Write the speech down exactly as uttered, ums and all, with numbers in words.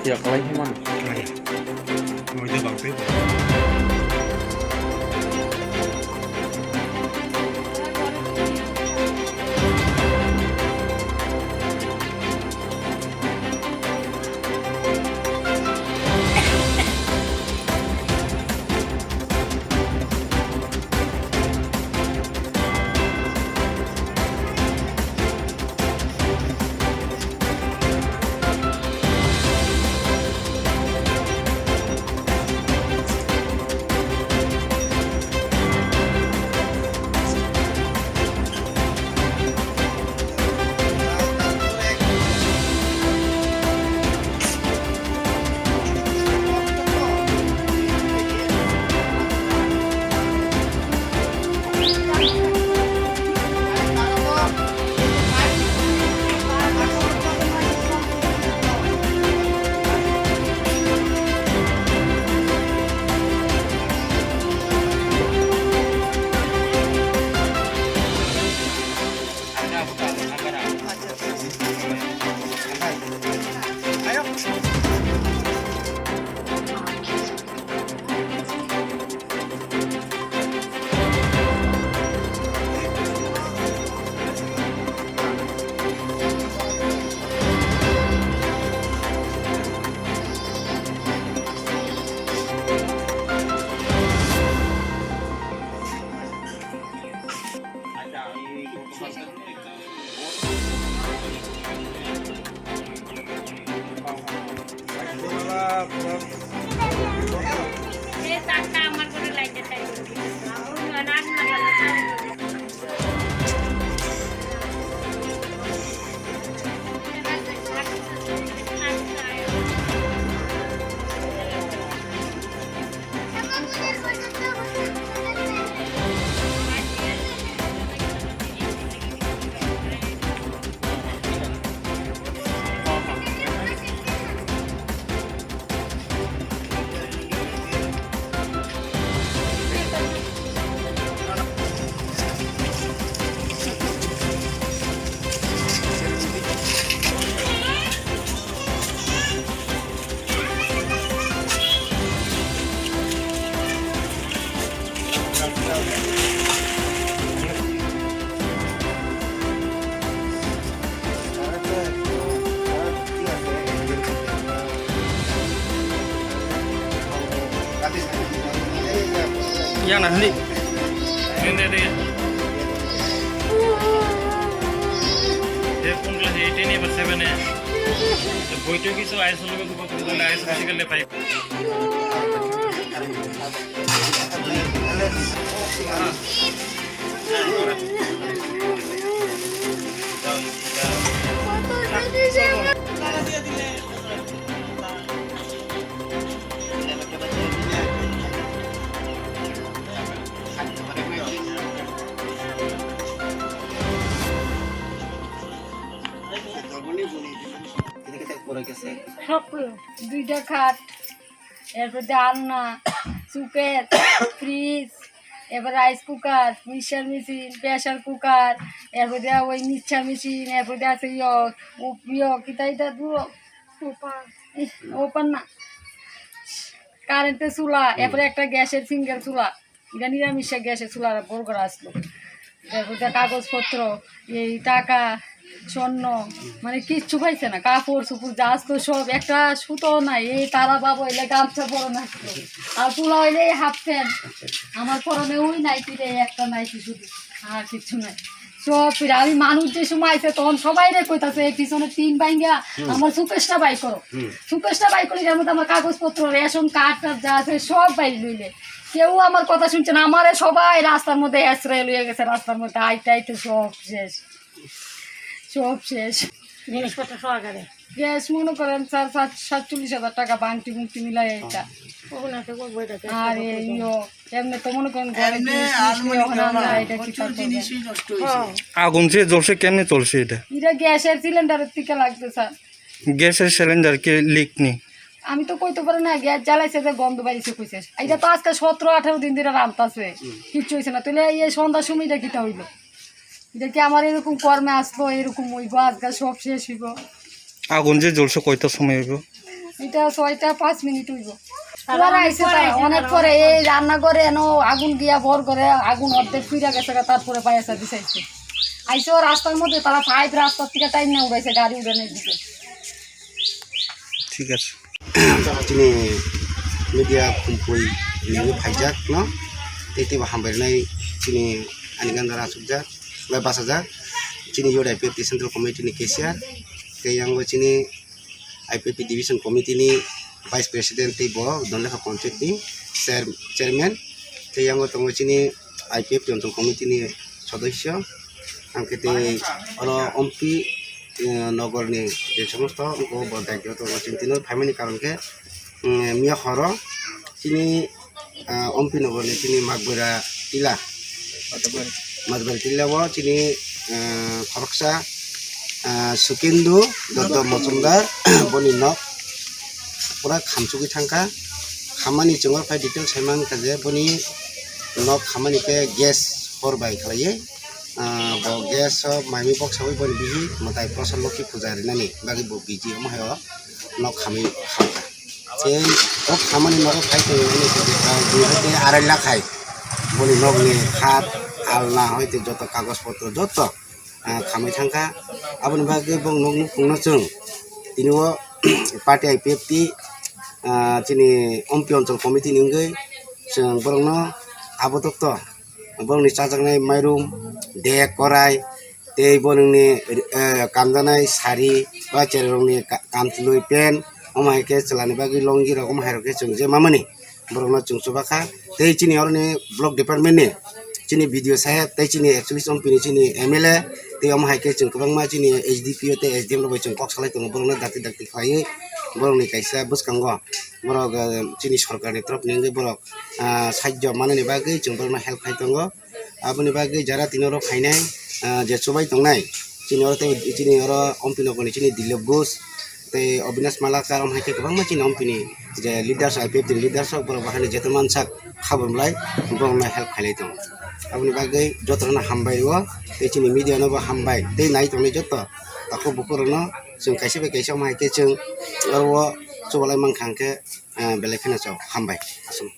Ya, kalai khe mano. Noida bang tei. Yang na hindi. Hindi, hindi. Dia pun kelas eight ini, pas seven ya. Boy tuh gitu, ayah selalu gitu, ayah selalu gitu. Soklo, duita khat, erpore alna, suket, fridge, erpore rice cooker, mixer machine, pressure cooker, erpore oi mixer machine, erpore ase yo, u-, yo, kita ita duo, opan. Ih, opan na. Current-o chula, hmm, erpore ekta gas-er single chula. Ira niramis gas-er chula borok aslo. Erpore kagoj potro, ei taka, sorno, mane kichu paise na, kapor supor ja aslo sob, ekta suto nai, ei tara babo oile gamcha porona aslo. Ar chula oile ei half pant. Amar porone oi naiti re, ekta naiti sudu. Ar kichu nai. Sob pira, ami manuj je somoy aise, tokhon sobaire koitase, ei pichone tin bangya, hmm, amar suitcase-ta bai koro. Hmm. Suitcase-ta bai korle, er moddhe amar kagoj potro, ration card-tar ja ase, sob bai loile. Keu amar kotha shunche na, amare sobai rastar moddhe esre loiye geche, rastar moddhe aite aite sob shesh. Sob shesh. জিনিসপত্র সহকারে। Gas mone koren sir, sat-, satchollish hajar taka bangti bungti milai eta. ওখানে আছে, ওই বইটাতে আছে, are কত? Yo, emne to mone koren gore emne জিনিস আর miss mone নিয়ে ওখানে koren আমরা এটা কি প্রচুর করতে হবে? জিনিসই নষ্ট হয়েছে। হ্যাঁ। Agun je jolse kemne cholse eta? Ira gas-er cylinder-or theke lagde sir. Gas-er cylinder ki leak ni? Ami to koito pari na, gas jalaise je gondo barise koise. Ira to ajkal sotro atharo din dhori rantase. Hmm. Kichu hoise na. Tole ei sondhar somoy eta kita hoilo? Ira ki amar erokom korme aslo, erokom oibo, ajkal sob shesh hoibo. Agun je jolse koito somoy hoibo? এটা ছয়টা পাঁচ মিনিট হইব। তারা পরে অনেক আইসে পরে তারা, আইসে অনেক তারা, পরে অনেক এই পরে। রান্নাঘরে এনো আগুন দিয়া ভর করে, আগুন অর্ধেক ফিরে গেছে গা, তারপরে পায়েসা দিছে আইসে। আইসে ও রাস্তার মধ্যে তারা পাইপ রাস্তার থেকে টাইম না উড়াইছে গাড়ি উড়ানোর দিকে। ঠিক আছে। Chini media khumpui nini phaijak no, tei teibo hambai rwnai chini ani ganda rachukjak bai bachajak chini youth I P F T central committee ni cashier, tei yang bo chini I P F T division committee ni vice president tei bo Donlekha panchayat ni chair-, chairman, tei yang bo tongo chini I P F T central committee ni sodosyo, hwnkhe tei oro ompi, eh, nogor ni je somosto wngkha bo daityo tongo chini tino phaimani karon khe, mm, miya horo chini, ah, ompi nogor ni chini Makbura tila, Matbari tila o chini, ah, khoroksa, ah, Sukendu Doddo Mojumdar boni nok pura khamsugwi thangkha. Khamani chwngno phai detail sai mankha je boni nok khamani khe gas hor bai khlaiwi. Ah, bo gas o maimui boksawi boni bihi mwtai Prosan Lokhi puja rinani bagwi bo busy omo hai o nok khamwi khamkha. Tei o khamani nogo phai tongmani tei arai lakhai boni nokni khat alna hoi tei joto kagoj potro joto, ah, khamwi thangkha. Aboni bagwi bo nok nukhungno chwng tini o party I P F T, ah, chini ompi onchol committee ni wngwi chwng borokno abo dokto borokni chajaknai mairum, dek, korai, tei borokni, eh, kamjanai sari ba chererokni ka-, kamchwlwi pant, omo hai khe chwlani bagwi longi rok, omo hai rok khe chwng je mamani borokno chwng chuba kha. Tei chini oroni block department ni chini B D O saheb tei chini actually chompini chini M L A tei omo hai khe chwng kwbangma chini S D P O tei S D M rok bai chwng kok salai tongo, borokno dakti dakti khlaiwi borokni kaisa bwskango borok, eh, chini sorkarni torof ni wngwi borok, ah, sahajyo manani bagwi chwng borokno help khai tongo. Aboni bagwi jara tini oro phainai, ah, je chubai tongnai, chini oro tei chini oro ompi nokni chini Dilip Ghosh tei Avinash Malakar, omo hai khe kwbangma chini ompini je leaders, I P F T ni leaders rok, borok bahai ni jeto mansak khabor mlai borokno help khailai tongo. Aboni bagwi jotono hambai o tei chini media no bo hambai tei nai tongnai joto takhuk bukhuk rokno chwng kaisa bai kaisa omo hai khe chwng oro o chubalai mankha hwnkhe, ah, belai kheno chao hambai. Aswk.